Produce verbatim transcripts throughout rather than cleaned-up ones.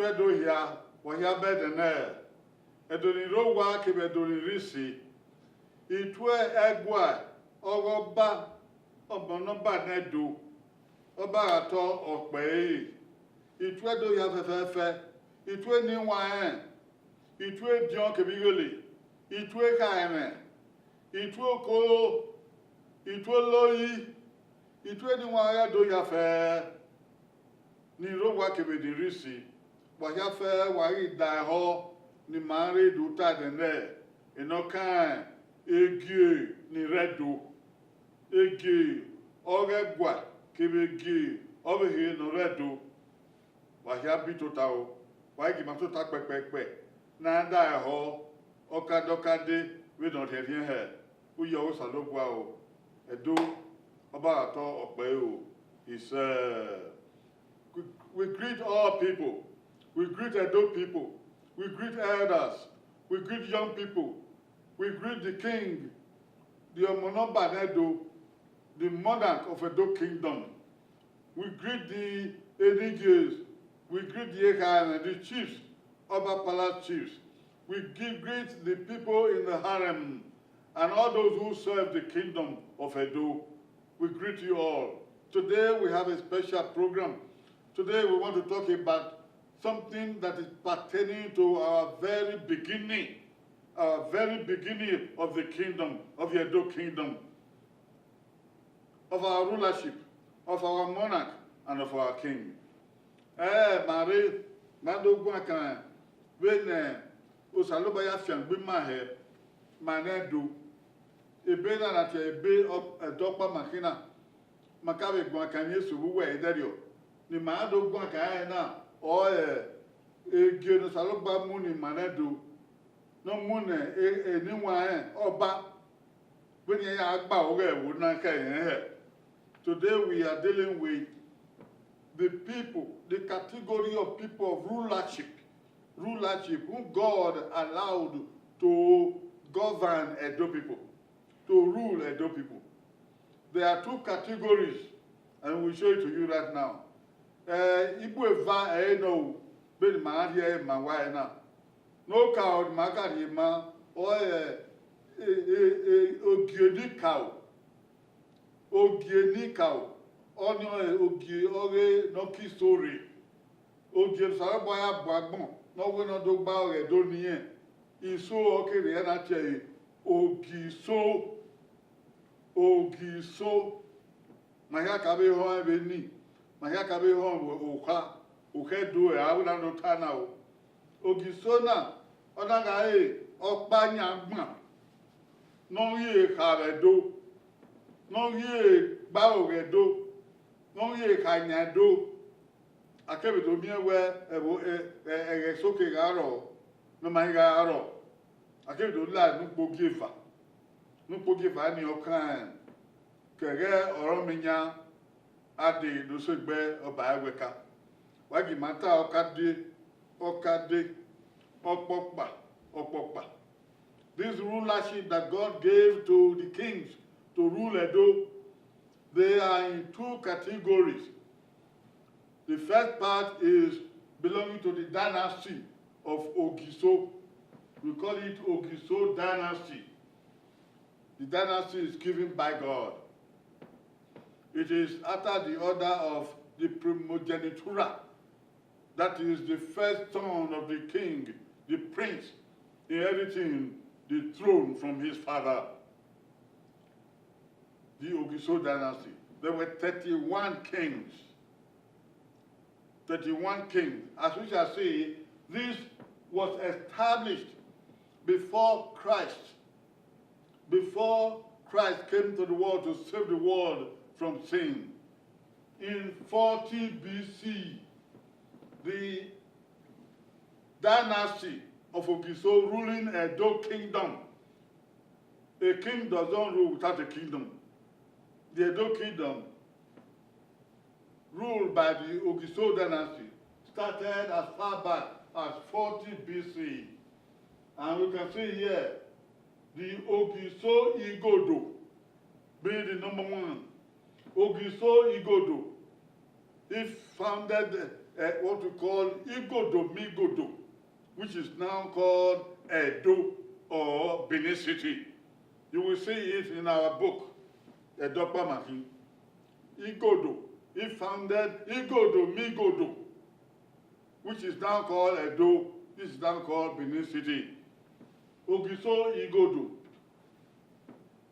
Ẹdo hia, wa hia bẹdẹ nẹ, Ẹdo ni rre owa kevbe Ẹdo ni rre isi. Ituẹ Ẹgua ọghe Ọba, ọmọ ne Ọba ne Ẹdo, Ọba gha tọ ọkpẹ ẹre. Ituẹ Ẹdo hia fẹfẹfẹ, ituẹ eni wanrẹn, ituẹ ediọn kevbe ighele, ituẹ ekhaẹmwẹ, ituẹ okolo, ituẹ olori, ituẹ eni wanrẹn Ẹdo hia fẹẹrẹ ni rre owa kevbe ni rre isi, wa hia fẹẹrẹ wa ghi da ẹhọ ne ima rre do ta ẹdẹ nẹ, enọkan Egie ni rre Ẹdo, Egie ọghe Ẹgua kevbe Egie ọvbehe ne ọ rre Ẹdo. Wa hia bi tota o, wa i gie ima tota kpẹkpẹkpẹ ne a da ẹhọ ọkadọkade vbene ọ rhiẹnrhiẹn hẹ uyi ọghe Osanobua o. Ẹdo, Ọba gha tọ ọkpẹ ẹre o. Isẹ. We, we greet all people. We greet Edo people. We greet elders. We greet young people. We greet the king, the ọmọ ne Ọba ne Ẹdo, the monarch of Edo Kingdom. We greet the Enigies. We greet the Ekhaẹmwẹ, the chiefs, Ọba Palace chiefs. We gi-, greet the people in the harem and all those who serve the kingdom of Edo. We greet you all. Today we have a special program. Today we want to talk about something that is pertaining to our very beginning, our very beginning of the kingdom, of the Edo Kingdom, of our rulership, of our monarch, and of our king. Ẹ ma rre, ma do guan kan vbene Osanobua ya fiangbe ima hẹ, ma ne Ẹdo. Ebe na na tie ebe ọ-, ẹdẹ ọkpa ma khin na, ma ka vbe guan kan emwi eso vbe uwẹ ẹdẹrriọ. Ne ima do guan kan ẹre na, ọ rẹn Egie ne Osanobua mu ne ima ne Ẹdo, ne ọ mu ne e-, eni wanrẹn Ọba, vbene iran ya gba aro ghe ẹvbo na khẹ rẹn hẹ. Today we are dealing with the people, the category of people of rulership, rulership whom God allowed to govern Edo people, to rule Edo people. There are two categories, and we show it to you right now. Eh, igbe eva ẹre nọ ru, vbene ima rhie ẹre ma wa ẹre na. Ne okaro ne ima ka rhie ma, ọ rẹn, eh, eh, eh, Ogie ne Ikaro. Ogie ne Ikaro, ọnii ọrẹn Ogie ọghe ne ọ ke iso rre. Ogie ne Osanobua ya bu agbọn, ne ọ wẹ ne ọ do gba aro ghe Ẹdo ne irẹn, iso ọ kere ẹre na tie ẹre Ogie Iso. Ogie Iso. Ma hia ka vbe họn vbe ni, ma hia ka vbe họn vbe okha, okha Ẹdo ẹre a wẹ na do ta na o. Ogie Iso na, ọ na gha re ọkpa yan gban, ne ọ ghi re kha vbe Ẹdo, ne ọ ghi re gba aro ghe Ẹdo, ne ọ ghi re kha yan Ẹdo. A kevbe do miẹn wẹ ẹvbo, ẹ-, ẹ-, ẹghẹ eso ke gha rrọọ, ne ọ ma ghi gha rrọọ. A kevbe do la ne ukpogieva, ne ukpogieva ni ọ kan kẹghẹ ọrọmwẹ iyan a dee do sẹ egbe ọba ẹwẹka. Wa gie ima ta ọkade, ọkade, ọkpọkpa, ọkpọkpa. This rulership that God gave to the kings to rule Edo, they are in two categories. The first part is belonging to the dynasty of Ogiso. We call it Ogiso dynasty. The dynasty is given by God. It is after the order of the primogenitura, that is the first son of the king, the prince, inheriting the throne from his father. The Ogiso dynasty. There were thirty-one kings. Thirty-one kings. As we shall see, this was established before Christ, before Christ came to the world to save the world from sin. In forty B C, the dynasty of Ogiso ruling Edo Kingdom. A king does not rule without a kingdom. The Edo Kingdom, ruled by the Ogiso dynasty, started as far back as forty B C. And we can see here the Ogiso Igodo being the number one. Ogiso Igodo, he founded uh, what we call Igodo Migodo, which is now called Edo or Benin City. You will see it in our book, Edo Pamaki. Igodo, he founded Igodo Migodo, which is now called Edo, this is now called Benin City. Ogiso Igodo.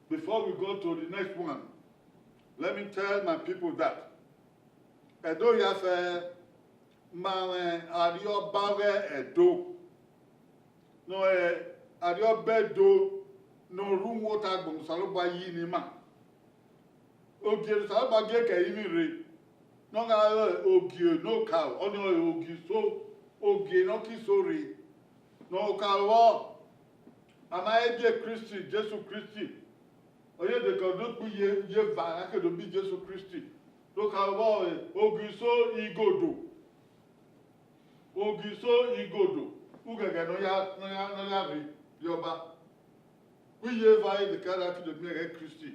Before we go to the next one, let me tell my people that Edo ya fẹ ma mwẹ arriọba ọghe Edo, ne ọ, arriọba Edo ne ọ rre uhunmwu otagbọn ne Osanobua yi ne ima. Ogie ne Osanobua gie ke ẹrinmwi rre, ne ọ gha re ogie ne okaro, ọnii ọre Ogiso, ogie ne ọ ke iso rre, ne okaro vbọ, a ma he biẹ Kristi, Jesu Kristi, ọ ye dekọ do kpu ye, ye eva, a ke do biẹ Jesu Kristi, ne okaro vbọ ọre Ogiso Igodo. Ogiso Igodo, ughẹghẹ ne ọ ya, ne ọ ya, ne ọ ya rre, rre ọba. Vbe iye eva ẹre dekẹe a ke do miẹn ẹghẹ Kristi,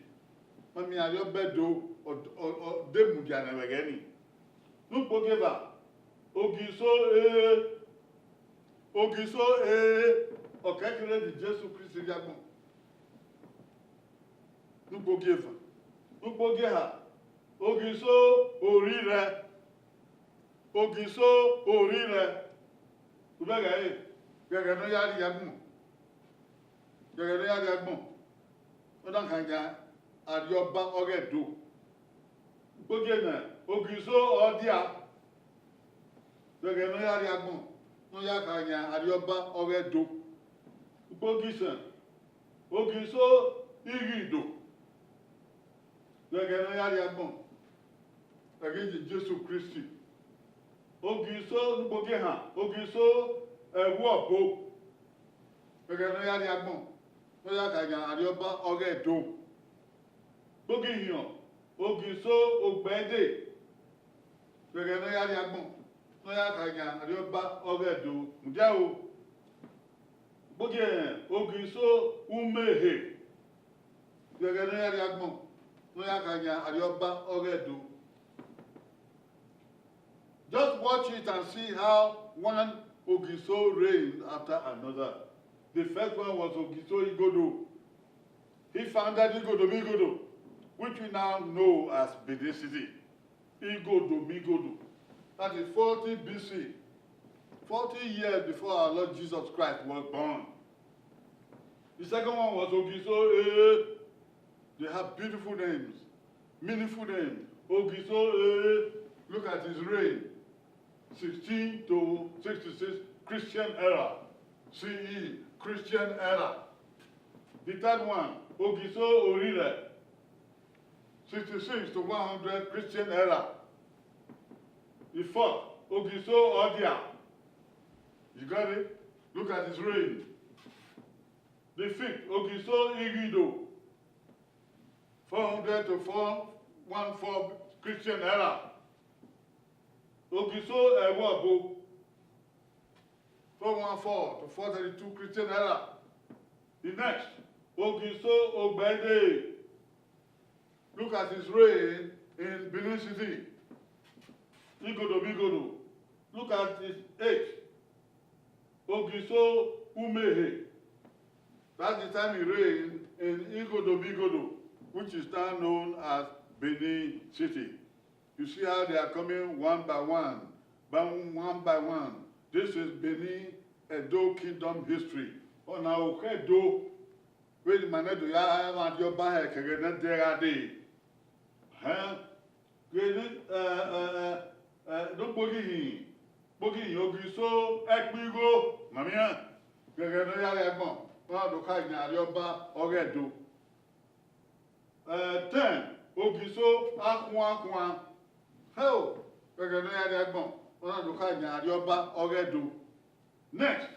ma miẹn arriọba Edo, ọ, ọ, ọ de mudia nẹ vbe ẹghẹ nii. Ne ukpogieva, Ogiso ere, Ogiso ere, ọ kẹkẹre ne Jesu Kristi rhie agbọn. Ne ukpogieva, ne ukpogieha, Ogiso Orirẹ, Ogiso Orirẹ, ughẹghẹ ẹre, ghẹghẹ ne ọ ya rhie agbọn, ghẹghẹ ne ọ ya rhie agbọn, ọ na kha yan arriọba ọghe Edo. Ukpogiena, Ogiso Ọdia, ghẹghẹ ne ọ ya rhie agbọn, ne ọ ya kha yan arriọba ọghe Edo. Ukpogisan, Ogiso Ighido, ghẹghẹ ne ọ ya rhie agbọn, ẹghẹ Jesu Kristi. Ogiso ne ukpogiehan, Ogiso Ẹvbo Ọbo, ghẹghẹ ne ọ ya rhie agbọn, ne ọ ya kha yan arriọba ọghe Edo. Ukpogiehiọn, Ogiso Ogbẹde, ghẹghẹ ne ọ ya rhie agbọn, ne ọ ya kha yan arriọba ọghe Edo. Mudia o, ukpogiẹrẹn, Ogiso Umehe, ghẹghẹ ne ọ ya rhie agbọn, ne ọ ya kha yan arriọba ọghe Edo. Just watch it and see how one Ogiso reigned after another. The first one was Ogiso Igodo. He founded Igodo Migodo, which we now know as Benin City. Igodo Migodo. That is forty B C, forty years before our Lord Jesus Christ was born. The second one was Ogiso Ere. They have beautiful names, meaningful names. Ogiso Ere, look at his reign. Sixteen to sixty-six Christian era, C E, Christian era. The third one, Ogiso Orirẹ, sixty-six to one hundred Christian era. The fourth, Ogiso Ọdia. You got it? Look at his reign. The fifth, Ogiso Ighido, four hundred to four one four Christian era. Ogiso Ẹvbo Ọbo, four one four to four thirty-two Christian era. The next, Ogiso Ogbẹde. Look at his reign in Benin City. Igodo Migodo. Look at his age. Ogiso Umehe. That's the time he reigned in Igodo Migodo, which is now known as Benin City. You see how they are coming one by one, by one by one. This is Benin Edo Kingdom history. Ọna okhuo Edo, vbene ima ne do ya mwẹ arriọba hẹ ke ẹghẹ ne ẹdẹ gha dee. Hẹn, ghe ne, ẹ, ẹ, ẹ, ẹ, ne ukpoghiyin, ukpoghiyin Ogiso Ẹkpigho, ma miẹn, ghẹghẹ ne ọ ya rhie agbọn, ọ na do kha yan arriọba ọghe Ẹdo. Ẹ, ten, Ogiso Akhuakhua. Hẹo, ghẹghẹ ne ọ ya rhie agbọn, ọ na do kha yan arriọba ọghe Ẹdo. Next,